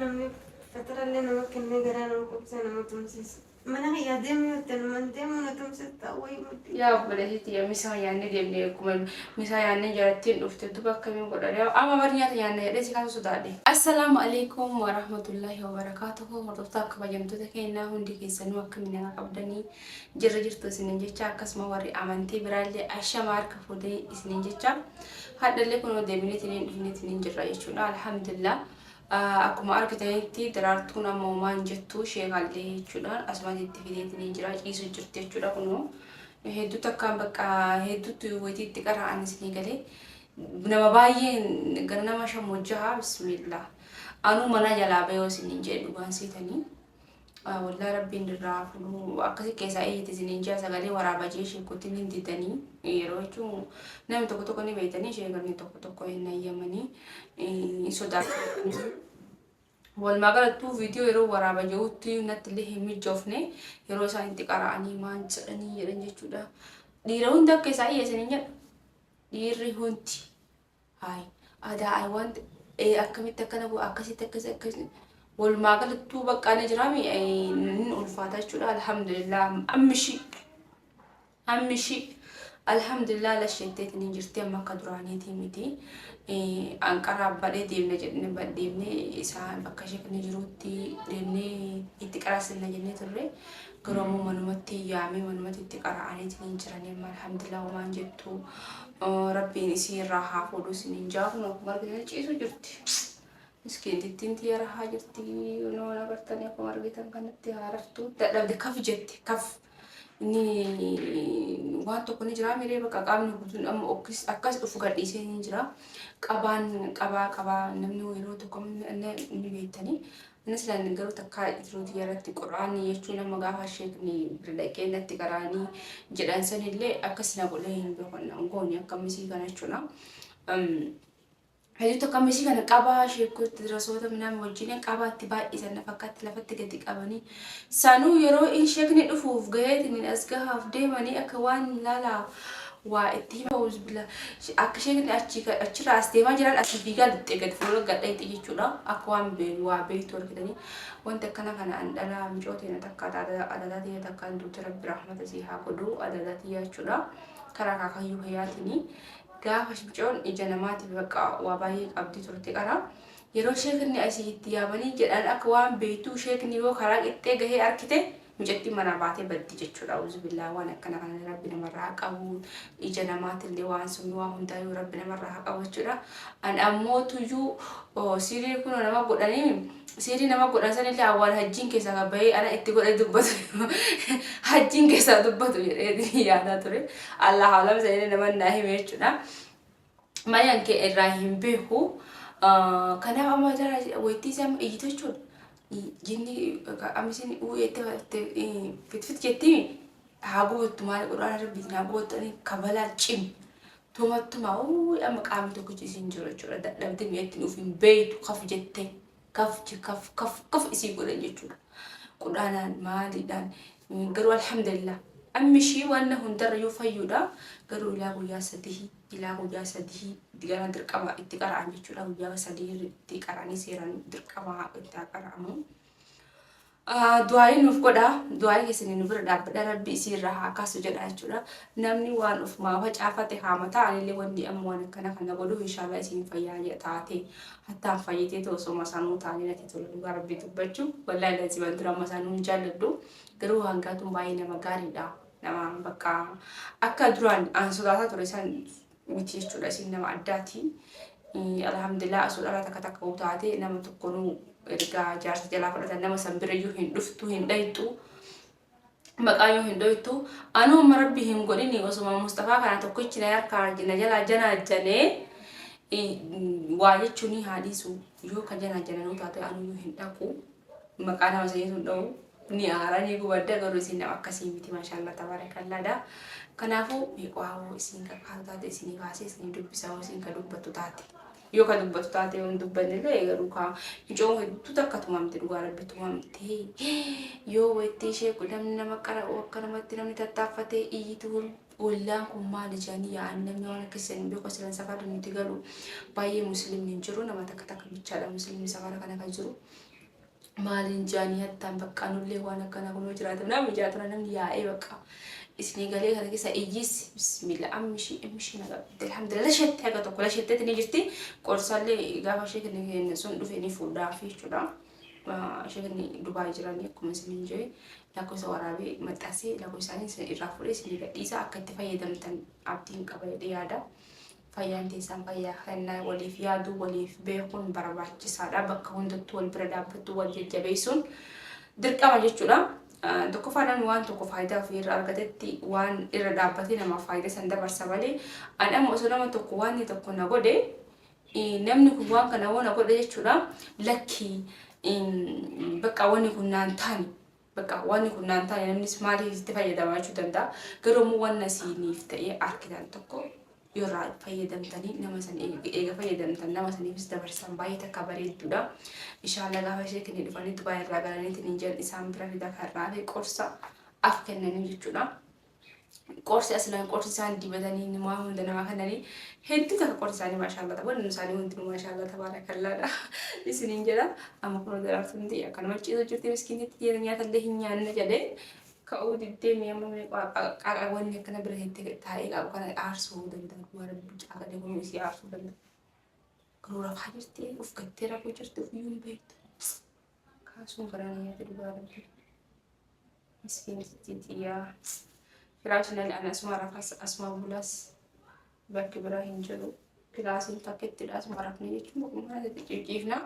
Namni fatarallee nama kennee garaa nama qubsee nama tumsiisa. Mana kiyyaa deemi yoo ta'e nama deemu na tumsista wayii mudhii. Yaa obboleettii tiyya misaa nyaannee deemne egguma misaa nyaannee jarattiin dhufte duba akkamiin godha amma bar nyaata nyaanna jedhee si kaasuu sodaadhe. Assalaamu alaikum warahmatullahi wabarakatuhu. Hordoftoota kabajamtoota keenyaa, hundi keessanuu akkamiin nagaa qabdanii? Jirra jirtu isinin jecha, akkasuma warri amantii biraallee ashama harka fuutanii isinin jecha, hadhallee kunoo deebineetiin dhufneetiin jirra jechuudha. Alhamdulillah, akkuma argitanitti Daraartuun amma homaan jettu sheekaallee jechuudha, asumatti itti fideetiin jira, ciisu jirti jechuudha. Kunoo hedduu takkaan bakka hedduutti wayitii itti qara'an isinii galee nama baay'ee gara nama shamojjaha. Bismillah, anuu mana jalaa bayoo isiniin jedhe, dhugaan seetanii. Wallaa rabbiin irraa fudhuu akkasi keessaa iyyite isiniin jaa, sagalee waraabaa jee sheekottiin hin didanii yeroo jechuun namni tokko tokko ni beektanii, sheekonni tokko tokko hin ayyamanii, hin sodaatu. Walumaa galattuu viidiyoo yeroo waraaba jirutti natti illee hin mijoofne yeroo isaan itti qara'anii maan jedhanii jedhan jechuudha. Dhiira hundi akka isaa iyya isiniin jedha. Dhiirri hundi hayi adaa I want akkamitti akkana godha, akkasitti akkasi akkasi, walumaa galattuu bakka ni jiraami ni ulfaata jechuudha. Alhamdulillah, ammishii ammishii alhamdulillah lasheetteetiin hin jirti, amma akka duraaniitii miti. Anqaraa badhee deemna jedhne, deemnee isaan bakka ishee kan jirutti deemnee itti qaraasifna jennee turre. Garuu ammoo manumatti yaamee manumatti itti qara'aniitiin hin jiranii. Amma alhamdulillah homaan jettu, rabbiin isii irraa haa fuudhu isiniin jaa. Kun akkuma argitan ciisu jirti. Miskiintittiin tiyya rahaa jirti. Noon agartanii akkuma argitan kanatti haaraftu dadhabde, kaf jette kaf. Inni waan tokko ni jira miree, bakka qaamni guutuun amma okkis akkas dhufu gadhiisee ni jira. Qabaan qabaa qabaa namni yeroo tokko ni beektanii. Inni silaan garuu takkaa jiruu tiyya irratti quraanii jechuun amma gaafa sheekni bira dhaqee natti qaraanii jedhan sanillee akkas na godhee hin beeku goone akka misii kana jechuudha. Hedduu takka misii kana qabaa sheekotti rasoota minaan wajjin qabaatti baay'isan na fakkaatti lafatti gadi qabanii sanuu yeroo in sheekni dhufuuf gaheetiin as gahaaf deemanii akka waan laalaa waa itti hima bila akka sheekni achi achirraa as deemaa jiran asii fiigaa lixxee gadi fuula gadheetti jechuudha. Akka waan waa beektu argitanii wanti akkana kana an dhalaa micoo teena takka adadaa tiyya takka duute, rabbi rahmata sii haa godhu adadaa tiyya jechuudha. Karaa kaakayyuu hayyaatinii gaafa micoon ija namaatiif bakka waa baay'ee qabdi turte qara. Yeroo sheekni asii itti yaamanii jedhan akka waan beektuu sheekni yoo karaa qixxee gahee arkite mucattiin manaa baatee baddi jechuudha. Auzubillaa, waan akkana kana rabbi namarraa haa qabu. Ija namaatillee waan sun waa hundaayyuu rabbi namarraa haa qabu jechuudha. An ammoo tuyyuu siirii kun nama godhanii siirii nama godhan sanillee awwaal hajjiin keessaa kan bahee ana itti godhee dubbatu, hajjiin keessaa dubbatu jedhee yaadaa ture. Allah alam, sanillee nama naa hime jechuudha. Malee an kee irraa hin beeku. Kanaaf amma jara wayittii isaa iyyitu jechuudha. Jinni amma isin u'eetti fitfit jettii haa gubattu, maal quraana rabbiitiin haa gubattu, ani kabalaa cim tumattuma amma qaamni tokkichi isin jiru jechuudha. Dadhabdee mi'atti nuuf hin beektu, kaf jettee kaf kaf kaf kaf isii godhan jechuudha. Quraanaan maaliidhaan garuu alhamdulillah ammi ishii waan hundarra yoo fayyuudha, garuu ilaa guyyaa 3, ilaa guyyaa 3 gara dirqama itti qara'an jechuudha. Guyyaa 3 itti qara'anii seeraan dirqama itti qara'amu. Du'aayii nuuf godha. Du'aayii keessanii nu bira dhaabbadha. Rabbi isii irraa haa kaasu jedha jechuudha. Namni waan ofumaa facaafate haamata. Anillee wanni amma waan akkana kana godhu inshaallah isiin fayyaa taate hattaan fayyitee ta'u osoo masaanuu taanee natti tola, dhugaa rabbii dubbachuu. Wallaahi laziman dura masaanuu hin jaalladhu. Garuu hangaatuun baay'ee nama gaariidha. Nama bakka akka duraan an sodaataa ture san miti jechuudha. Isiin nama addaati. Alhamdulillah, osoo dhalaa takka takka taate nama tokkonuu ergaa jaarsa jalaa fudhatan nama san birayyuu hin dhuftu, hin dhayxu. Maqaa yoo hin dhoytu, anuu amma rabbi hin godhini, osuma Mustafaa kana tokkichi na harkaa na jalaa janaa janee waa jechuun haa dhiisu, yoo ka janaa jananuu taate anuyyuu hin dhaqu, maqaa nama saniitu hin dha'u, ni aara, ni gubadda. Garuu isin nama akkasii miti, maashaallah tabarakallaadha. Kanaafuu meeqoo isin ka kaatu taate isinii kaasee isinii dubbisaa, isin ka dubbattu taate, yoo ka dubbattu taate, yoo hin dubbanne illee garuu ka mucoon hedduu takka tumamte, dhugaa rabbi tumamte. Yoo wayittii ishee namni nama qara'u akka namatti namni tattaaffatee iyyitu, ollaan kun maali jedhanii yaa'an. Namni waan akkasii hin beeku. Asilan safarri nuti galu baay'ee muslimni hin jiru, nama takka takka bichaadha muslimni safara kana kan jiru. Maaliin jaanii hattaan bakka nullee waan akkanaa kunoo jiraate namni jiraatuna namni yaa'ee bakka isinii galee kana keessa iyyis bismillah ammi ishii ammi ishii nagaa alhamdulillah lashetti haga tokko lashetteeti ni jirti qorsallee gaafa ishee kenne sun dhufe ni fuudhaafi jechuudha. Ishee kenne Dubaay jiranii akkuma isiniin jee lakkoofsa waraabee maxxansee lakkoofsa isaanii irraa fuudhee isinii gadhiisa akka itti fayyadamtan abdiin qaba jedhee yaada. Fayyaan teessaan fayyaa kennaa waliif yaaduu waliif beekuun barbaachisaadha. Bakka hundattuu wal bira dhaabbachuu wal jajjabeessuun dirqama jechuudha. Tokkoffaa namni waan tokko faayidaa ofii irra argatetti waan irra dhaabbatee namaaf faayidaa san dabarsa malee ani amma osoo nama tokko waan tokko na godhe namni kun waan kana hoo na godhe jechuudha lakkii bakka wanni kun naan taane Bakka wanni kun naan taane namnis maaliif itti fayyadamaa jechuu danda'a. Garuu immoo wanna siiniif ta'ee argitan tokko yoo irraa fayyadamtanii nama san eega fayyadamtan nama saniifis dabarsan baay'ee takka bareedduudha. Inshaalla gaafa ishee kennee dhufanii Dubaay irraa galaniitiin hin jedhan isaan bira fida kan irraa fi qorsa akka kennanii jechuudha. Qorsi aslaan qorsi isaan dibatanii waan hunda namaa kennanii hedduu takka qorsi isaanii maashaallah ta'u wanni isaanii hundinuu maashaallah tabaarakallaadha isiniin jedha amma kun daraartuun ta'e akkanuma ciisu jirti miskiinitti nyaata illee hin nyaanne jedhee ka'uu diddee mi'a amma qaaqa wanni akkana bira teettee taa'ee qabu kana aarsuu danda'a dhugaa rabbi caaqadee kun isii aarsuu danda'a garuu rafaa jirti of gattee rafuu jirti ofiyyuu hin beektu kaasuun karaa nyaata dhugaa rabbi. Miskiinittii tiyyaa. Firaashinali ani asuma rafas asuma bulas bakki biraa hin jiru. Kilaasiin takkittidha asuma rafne jechuun bakkuma kanatti cicciifna.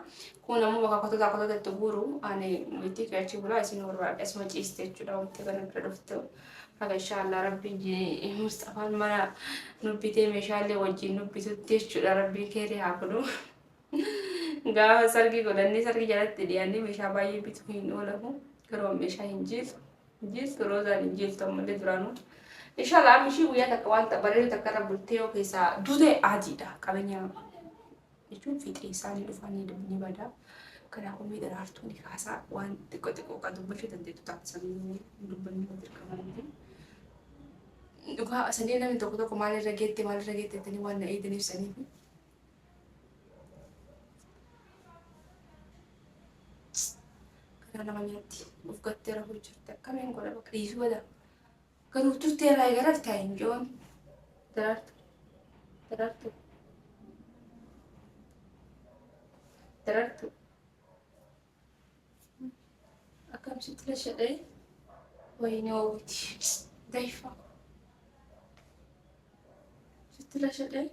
Kun ammoo bakka kotota kotota itti guuru ani itti achi bulaa isin barbaadde asuma ciiste jechuudha wanti kana bira dhuftu. Haga inshaallah rabbiin Mustafaan mana nu bitee meeshaalee wajjin nu bitutti jechuudha rabbiin keerii haa godhu. Gaafa sargii godhannee sargii jalatti dhiyaannee meeshaa baay'ee bituu hin oolamu. Garuu meeshaa hin jiiltu. Hin jiiltu roozaan hin jiiltu ammallee duraanuu. Inshallah amma ishii guyyaa takka waan bareedu takka irra bultee yoo keessaa duute adiidha. Qabeenya jechuun fiixee isaanii dhufanii ni bada. Kanaafuu mee daraartuu ni kaasaa waan xiqqoo xiqqoo kan dubbachuu dandeettu taate sanuu dubbanni dirqama miti. Dhugaa sanii namni tokko tokko maalirra geette maalirra geette jettanii waan na eegdaniif saniifi. Karaa nama nyaatti of gattee rafuu jirti akkamiin godha bakka dhiisuu bada garuu turtee irraa eega raftaa hin joon daraartu daraartu daraartu akkam sitti lashadhee wayinii oowwiti dayfa sitti lashadhee.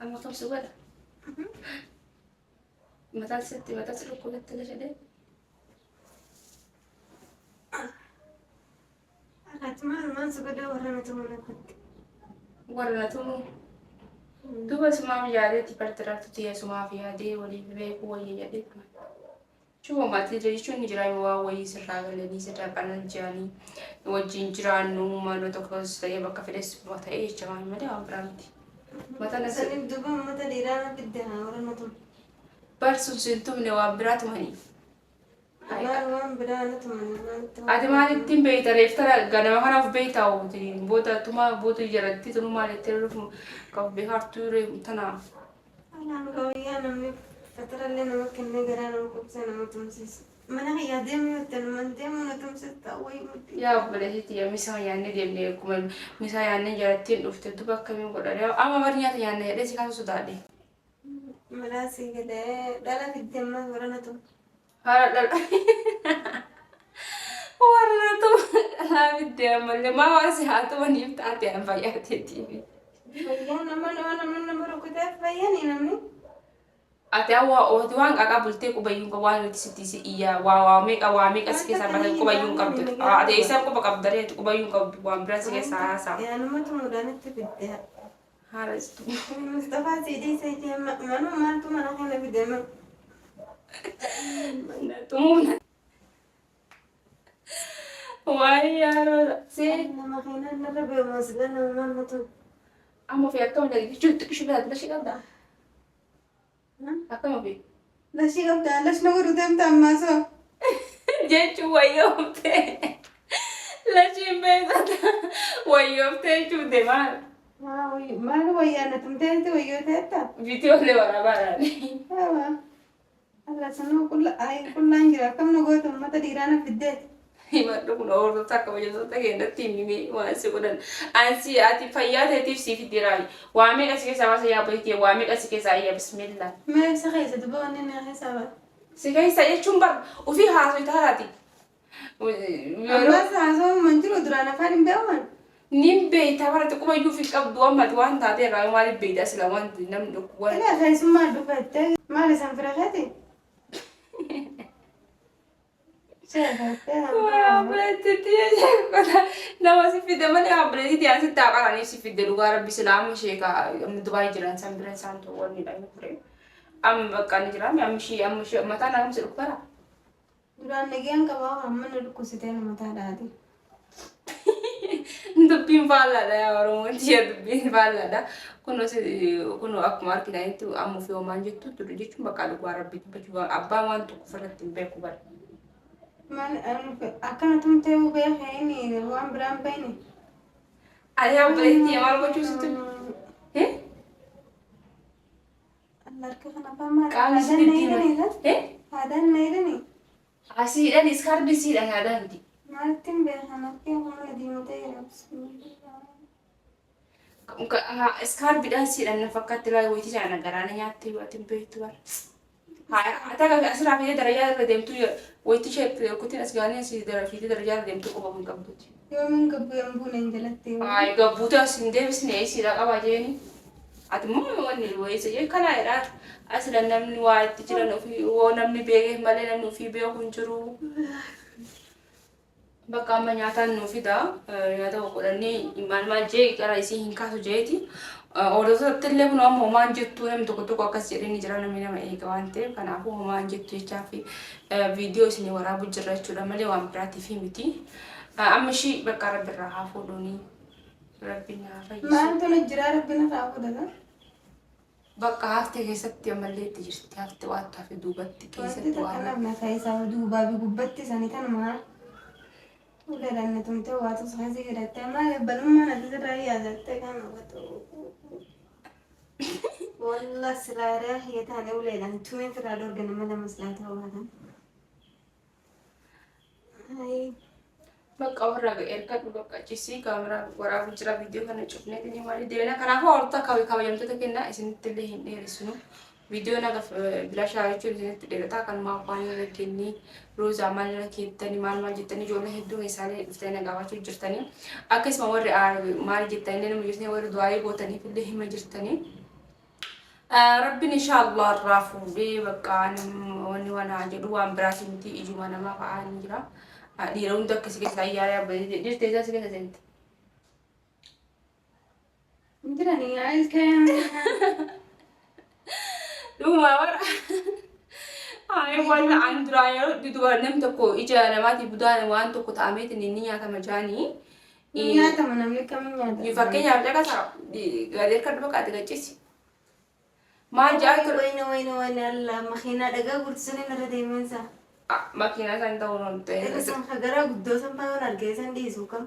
Amma kam si godha? Mataan sitti mataan si dhukkubatti la jedhee. Ati maal maal si godha warra na tumu lakkatti. Warra na tumu. Duuba sumaaf yaadeeti bartiraatu tiyya sumaaf yaadee waliif beekuu wayya jedhee. Jechuun maatii jechuun ni jira waa wayii sirraa galanii sirraa qalan jedhanii wajjin jiraannu mana tokkos ta'ee bakka fedhes ta'ee jecha waan malee waan biraa miti. Mataan as Saniif duuba uummata dhiiraa na fidde haa warra na tumu. barsuun sin tumne waan biraa tumanii. Maal waan biraa na tumanii maalitti Ati maalittiin beeyta reeftara ganama kanaaf beeyta booda tuma booda jaratti tunu maalitti dhufu kan beekartuu tana. Alaan gawayyaa namni fatarallee nama kennee garaa nama qubsee nama tumsiisa. Mana kiyyaa deemuu yoo ta'e nama deemuu na tumsista wayii mudhii. Yaa obboleettii tiyya misaa nyaannee deemne akkuma misaa nyaannee jarattiin dhufte duba akkamiin godha amma bar nyaata nyaanna jedhee si kaasuu sodaadhe. Malaasii galee dhala fidde ammas warra na tumu. Haala dhala warra na tumu dhalaa fidde ammallee maa waan si haa tumaniif taate an fayyaa teetiifi. Fayyaa nama nama nama nama rukuteef fayyani namni. Ati awwa ati waan qaqaa bultee qubayyuun qabu waan nuti sitti si iyyaa waa waa meeqa waa meeqa si keessaa bahe qubayyuun qabdu. Ati eessaan quba qabda ree ati qubayyuun qabdu waan biraa si keessaa haasaa. Yaa nama tumuudhaan itti fidde. Haala istu. Mustafaa si dhiisee jee manuu maaltu mana kana fide man. Tumuun. Waayee yaaroo see. Nama keenan narra beeku sila nama maal na tumu. Amma ofii akkam dhagi jechuun xiqqishu biraa lashii qabda. Akkam ofii. Lashii qabda lash na godhu deemta ammaa soo. Jechuun wayyooftee. Lashiin beeksata wayyooftee jechuun deemaa. Maal wayyaa na tumteetti wayyoo ta'etta? Viidiyoolee waraabaa laale. Ewa. Alla sanuu qullaan jira. Akkam nu goota uummata dhiiraa na fiddeeti. Himadhu kun hordoftoota akka kabajamtoota keenyatti himime waan si godhan. Ansi ati fayyaa ta'eetiif siif itti raayi. Waa meeqa si keessaa baasa yaa obboleettii, waa meeqa si keessaa ayya bismillah. Mee ibsa keessa duba wanni na keessaa ba'a. Si keessa jechuun bar ofii haasoo taaraati. Ammas haasawuu man jiru duraan afaan hin beekuman. Nin beeyta bara xiqquma iyyuu fi qabdu amma ati waan taatee irraa maaliif beeyta sila waan namni dhukkuba. Ilaa keessummaa dhufattee maal isaan fira keeti? Nama si fide malee obboleettii asitti haa qaranii si fide dhugaa rabbi sila amma sheeka amma Dubaay jiran san bira isaan wanni dha ture. Amma bakka ni jira amma ishii amma ishii mataan akkam si dhukkubara. Duraan nagayaan qabaa amma na dhukkubsitee mataa dhaate. Dubbiin faallaadha yaa Oromoo tiyya, dubbiin faallaadha. Kunoo akkuma argitanitti amma ofii homaan jettu ture jechuun bakka dhugaa rabbi dubbachuu abbaan waan tokko ofirratti hin beeku bara. Maal akkana tumtee beekee waan biraan beekne. Ani obboleettii maal gochuu sitti? Harka kana afaan maal? Qaamni Aadaan sitti na hidhanii? Aadaan na hidhanii? Asiidhaan iskaarbii siidhaan aadaa miti. Maalitti hin beekan harki afaan diimatee jira. Iskaarbiidhaan siidhaan na fakkaatti laa wayitii sana garaana nyaattee ati hin beektu bara. Ata asirraa fiitee darajaa irra deemtu wayitii ishee kutiin as gaanii asii fiitee darajaa irra deemtu qofa hin qabduuti. Yoomiin gabbuu yan buune hin jalatti. Ay gabbuutu as hin deebisne siidha qaba jeeni. Ati immoo wanni wayisa jee kana jedhaa asila namni waa itti jiran ofii woo namni beekee malee namni ofii beeku hin jiru. Bakka amma nyaataan nuu fida nyaata godhannee maal maal jee gara isii hin kaasu jeeti. Hordoftootatti illee kun amma homaan jettu namni tokko tokko akkas jedhee ni jira, namni nama eega waan ta'eef kanaafuu homaan jettu jechaa fi viidiyoo isinii waraabuu jirra jechuudha malee waan biraatiif miti. Amma ishii bakka rabbi irraa haa fuudhuuni. Rabbi haa fayyisu. Maaltu na jira rabbi na haa fuudhata. Bakka haftee keessatti ammallee itti jirti, hafte waan hafe duubatti Wanti keessatti takka waan namna keessaa duubaa fi gubbatti sanii tanuma. Uleedhaan na tumtee waatu keessa hidhattee maal balummaan ati sirraa yaadattee kan hubatu. Wallah silaa hiyyataan uleedhaan tumeen sirraa dorga nama lama silaa ta'uu baatan. Bakka warra erga bakka cisii kaameraa waraabuu jira viidiyoo kana cufneetiin maali deemna. Kanaafuu hordoftoota kabajamtoota kennaa isinitti illee hin dheeressinu. Viidiyoo naga bilashaa jechuun isinitti dheerataa kanumaa afaan irra kennii roozaa maal irra keettanii maal maal jettanii ijoollee hedduu keessaalee dhuftanii na gaafachuu jirtanii. Akkasuma warri maal jettanii nama jirtanii warri du'aayii gootaniif illee hima jirtanii. Rabbiin inshaallah irraa fuudhee bakka wanni waan haa jedhu waan biraati miti, ijuma namaa fa'aa ni jira. Dhiira hunda akkasii keessa ayyaara yaabbatee jirti eessa si keessa seente. Jiranii ilkeen. Dhuguma bara. Ay walla an duraa yeroo dubara namni tokko ija namaatiif budaan waan tokko ta'ameetiin inni nyaatama jaanii. Nyaatama, namni kamiin nyaata? Fakkeenyaaf caqasa gadi harka dhufa qaate gaccisi. Maal jaa ture? Wayna wayna wayna Allah makiinaa dhagaa guddisanii irra deemansa. Makiinaa isaan ta'uu hin ta'e. San hagaraa guddoo san fayoon argee san dhiisu kam.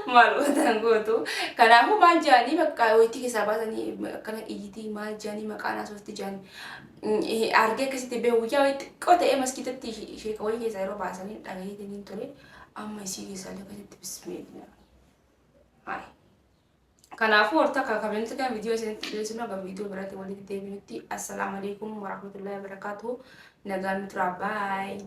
Maal gootan gootu. Kanaafuu maal jedhanii bakka wayitii keessaa baasanii akkana iyyitii maal jedhanii maqaan haasofti jedhanii argee akkasitti beeku guyyaa wayii xiqqoo ta'ee maskiitatti sheeka wayii keessaa yeroo baasanii dhagayeetiin ture amma isii keessaa illee akkasitti bismillah. Hayi. Kanaafuu horta akka kabajamtoota kan viidiyoo isinitti dhiyeessinu akka viidiyoo biraatti walitti deebinutti assalaamu alaikum warahmatullahi wabarakatuh, nagaan nu tura, baay.